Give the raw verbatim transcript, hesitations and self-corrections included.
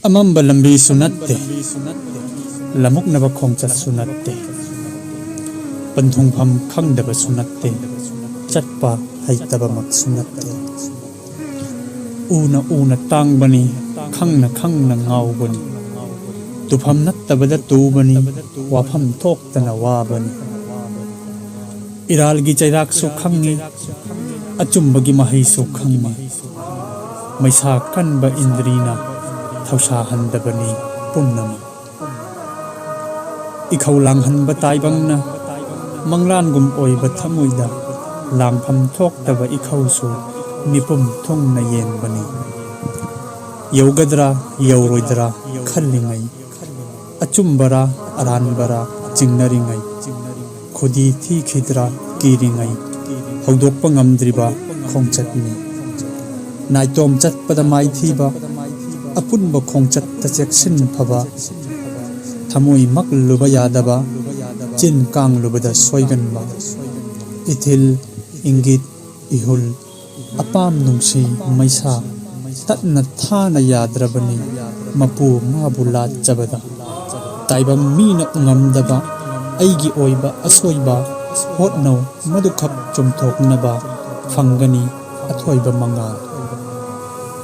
ꯑꯃꯝꯕ ꯂꯝꯕꯤꯁꯨ ꯅꯠꯇꯦ, ꯂꯃꯨꯛꯅꯕ ꯈꯣꯡꯆꯠꯁꯨ ꯅꯠꯇꯦ, ꯄꯟꯊꯨꯡꯐꯝ ꯈꯪꯗꯕꯁꯨ ꯅꯠꯇꯦ, ꯆꯠꯄ ꯍꯩꯇꯕꯃꯛꯁꯨ ꯅꯠꯇꯦ꯫ ꯎꯅ ꯎꯅ ꯇꯥꯡꯕꯅꯤ, ꯈꯪꯅ ꯈꯪꯅ ꯉꯥꯎꯕꯅꯤ, ꯇꯨꯐꯝ ꯅꯠꯇꯕꯗ ꯇꯨꯕꯅꯤ, ꯋꯥꯐꯝ ꯊꯣꯛꯇꯅ ꯋꯥꯕꯅꯤ꯫ ꯏꯔꯥꯜꯒꯤ ꯆꯩꯔꯥꯛꯁꯨ ꯈꯪꯏ, ꯑꯆꯨꯝꯕꯒꯤ ꯃꯍꯩꯁꯨ ꯈꯪꯏ꯫ ꯃꯩꯁꯥ ꯀꯟꯕ ꯏꯟꯗ꯭ꯔꯤꯅ ꯊꯧꯁꯥꯍꯟꯗꯕꯅꯤ ꯄꯨꯝꯅꯃꯛ꯫ ꯏꯈꯧ ꯂꯥꯡꯍꯟꯕ ꯇꯥꯏꯕꯪꯅ ꯃꯪꯂꯥꯟꯒꯨꯝ ꯑꯣꯏꯕ ꯊꯃꯣꯏꯗ ꯂꯥꯡꯐꯝ ꯊꯣꯛꯇꯕ ꯏꯈꯧꯁꯨ ꯃꯤꯄꯨꯝ ꯊꯨꯡꯅ ꯌꯦꯡꯕꯅꯤ꯫ ꯌꯧꯒꯗ꯭ꯔꯥ ꯌꯧꯔꯣꯏꯗ꯭ꯔꯥ ꯈꯜꯂꯤꯉꯩ, ꯑꯆꯨꯝꯕꯔꯥ ꯑꯔꯥꯟꯕꯔꯥ ꯆꯤꯡꯅꯔꯤꯉꯩ, ꯈꯨꯗꯤ ꯊꯤꯈꯤꯗ꯭ꯔꯥ ꯀꯤꯔꯤꯉꯩ ꯍꯧꯗꯣꯛꯄ ꯉꯝꯗ꯭ꯔꯤꯕ ꯈꯣꯡꯆꯠꯅꯤ꯫ ꯅꯥꯏꯇꯣꯝ ꯆꯠꯄꯗ ꯃꯥꯏꯊꯤꯕ, ꯑꯄꯨꯟꯕ ꯈꯣꯡꯆꯠꯇ ꯆꯦꯛꯁꯤꯟ ꯐꯕ, ꯊꯃꯣꯏꯃꯛ ꯂꯨꯕ ꯌꯥꯗꯕ, ꯆꯤꯟ ꯀꯥꯡꯂꯨꯕꯗ ꯁꯣꯏꯒꯟꯕ, ꯏꯊꯤꯜ, ꯏꯪꯒꯤꯠ, ꯏꯍꯨꯜ, ꯑꯄꯥꯝ ꯅꯨꯡꯁꯤ ꯃꯩꯁꯥ ꯇꯠꯅ ꯊꯥꯅ ꯌꯥꯗ꯭ꯔꯕꯅꯤ ꯃꯄꯨ ꯃꯥꯕꯨ ꯂꯥꯠꯆꯕꯗ꯫ ꯇꯥꯏꯕꯪ ꯃꯤꯅ ꯉꯝꯗꯕ ꯑꯩꯒꯤ ꯑꯣꯏꯕ ꯑꯁꯣꯏꯕ ꯍꯣꯠꯅꯧ ꯃꯗꯨꯈꯛ ꯆꯨꯝꯊꯣꯛꯅꯕ ꯐꯪꯒꯅꯤ ꯑꯊꯣꯏꯕ ꯃꯉꯥꯜ꯫